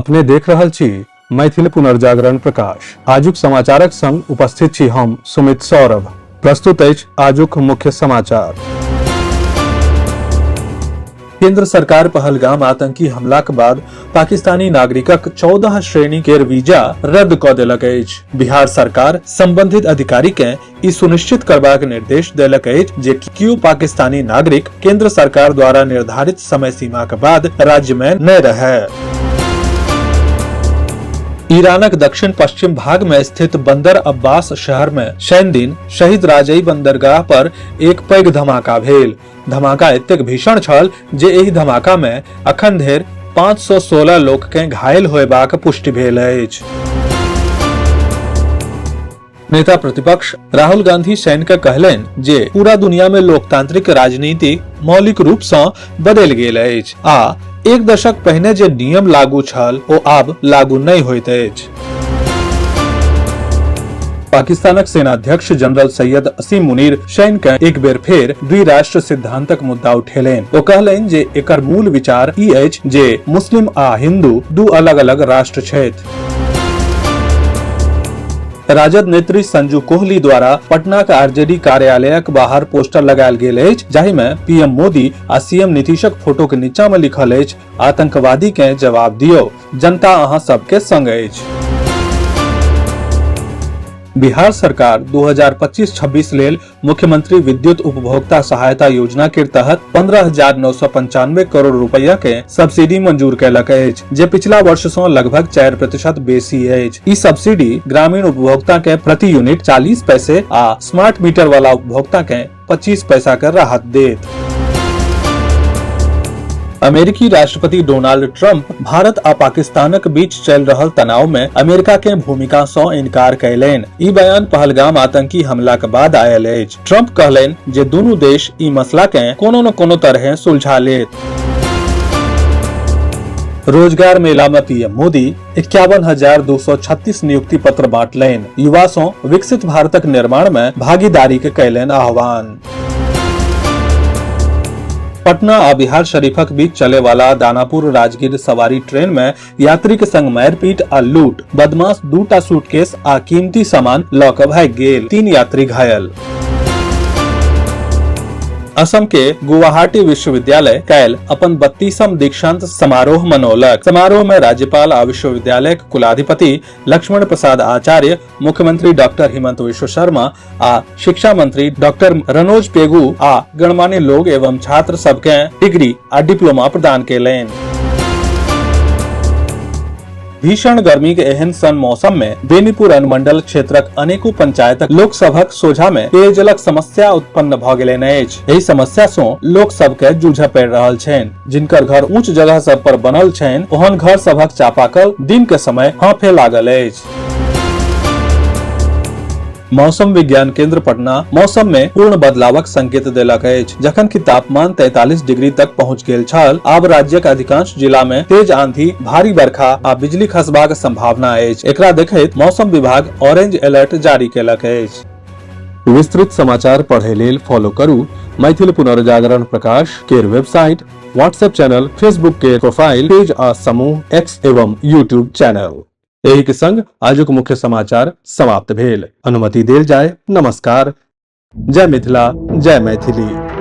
अपने देख रहल छी मैथिल पुनर्जागरण प्रकाश। आजुक समाचारक संग उपस्थित छी हम सुमित सौरभ। प्रस्तुत अछि आजुक मुख्य समाचार। केंद्र सरकार पहलगाम आतंकी हमलाक बाद पाकिस्तानी नागरिकक 14 श्रेणी केर वीजा रद्द कऽ देलक अछि। बिहार सरकार संबंधित अधिकारी के ई सुनिश्चित करबाक निर्देश देलक अछि जे कियो पाकिस्तानी नागरिक केंद्र सरकार द्वारा निर्धारित समय सीमा के बाद राज्य में नहि रहे। ईरानक दक्षिण पश्चिम भाग में स्थित बंदर अब्बास शहर में शनि दिन शहीद राजई बंदरगाह पर एक पैघ धमाका भेल। धमाका एतेक भीषण छल जे एहि धमाका में अखन धरि 516 लोक के घायल होयबाक पुष्टि भेल अछि। नेता प्रतिपक्ष राहुल गांधी शनि के कहलनि जे पूरा दुनिया में लोकतांत्रिक राजनीति मौलिक रूप सँ बदलि गेल अछि आ एक दशक पहिने जे नियम लागू छल ओ आब लागू नहि होइत अछि। पाकिस्तानक सेनाध्यक्ष जनरल सैयद असीम मुनीर शनि के एक बेर फेर द्विराष्ट्र सिद्धांतक मुद्दा उठेलनि। ओ कहलनि जे एकर मूल विचार ई अछि जे मुस्लिम आ हिंदू दू अलग-अलग राष्ट्र छथि। राजद नेत्री संजू कोहली द्वारा पटनाक आरजेडी कार्यालयक बाहर पोस्टर लगायल गेल अछि, जाहि मे पीएम मोदी आ सीएम नीतीशक फोटो के नीचा मे लिखल अछि, आतंकवादी के जवाब दियो, जनता अहाँ सबके संग अछि। बिहार सरकार 2025-26 लेल मुख्यमंत्री विद्युत उपभोक्ता सहायता योजना के तहत 15,995 करोड़ रुपया के सब्सिडी मंजूर कयलक अछि, जे पिछला वर्ष सँ लगभग 4% बेसी अछि। ई सब्सिडी ग्रामीण उपभोक्ता के प्रति यूनिट 40 पैसे आ स्मार्ट मीटर वाला उपभोक्ता के 25 पैसा के राहत देत। अमेरिकी राष्ट्रपति डोनाल्ड ट्रंप भारत आ पाकिस्तानक बीच चलि रहल तनाव में अमेरिका के भूमिका सँ इनकार कयलनि। ई बयान पहलगाम आतंकी हमलाक बाद आयल अछि। ट्रंप कहलनि जे दुनू देश ई मसला के कोनो न कोनो तरहे सुलझा लेत। रोजगार मेला में पीएम मोदी 51,236 नियुक्ति पत्र बांटलनि। युवा सँ विकसित भारतक निर्माण में भागीदारी के कयलनि आह्वान। पटना आ बिहार शरीफक बीच चले वाला दानापुर राजगीर सवारी ट्रेन में यात्री के संग मारपीट आ लूट, बदमाश दूटा सूटकेस आ कीमती सामान लऽ कऽ भागि गेल, 3 यात्री घायल। असम के गुवाहाटी विश्वविद्यालय काल्हि अपन 32म दीक्षांत समारोह मनौलक। समारोह में राज्यपाल आ विश्वविद्यालय के कुलाधिपति लक्ष्मण प्रसाद आचार्य, मुख्यमंत्री डॉक्टर हिमंत विश्व शर्मा आ शिक्षा मंत्री डॉक्टर रनोज पेगू आ गणमान्य लोग एवं छात्र सबके डिग्री आ डिप्लोमा प्रदान केलनि। भीषण गर्मी के एहन सन मौसम में बेनीपुर अनुमंडल क्षेत्रक अनेको पंचायतक लोक सभक सोझा में पेयजलक समस्या उत्पन्न भ गेलनि अछि। एहि समस्या सँ लोक सबके जूझय पड़ि रहल छनि। जिनकर घर ऊंच जगह सब पर बनल छनि, ओहन घर सभक चापाकल दिन के समय हांफे लागल अछि। मौसम विज्ञान केंद्र पटना मौसम में पूर्ण बदलावक संकेत देलक अछि। जखन कि तापमान 43 डिग्री तक पहुंच गेल छल, आब राज्यक अधिकांश जिला में तेज आंधी, भारी बरखा आ बिजली खसबाक संभावना अछि। एकरा देखैत मौसम विभाग ऑरेंज अलर्ट जारी केलक अछि। विस्तृत समाचार पढ़े लेल फॉलो करू मैथिल पुनर्जागरण प्रकाश केर वेबसाइट, व्हाट्सएप चैनल, फेसबुक के प्रोफाइल पेज आ समूह एक्स एवं यूट्यूब चैनल। एहि के संग आजुक मुख्य समाचार समाप्त भेल। अनुमति देल जाय। नमस्कार। जय मिथिला, जय मैथिली।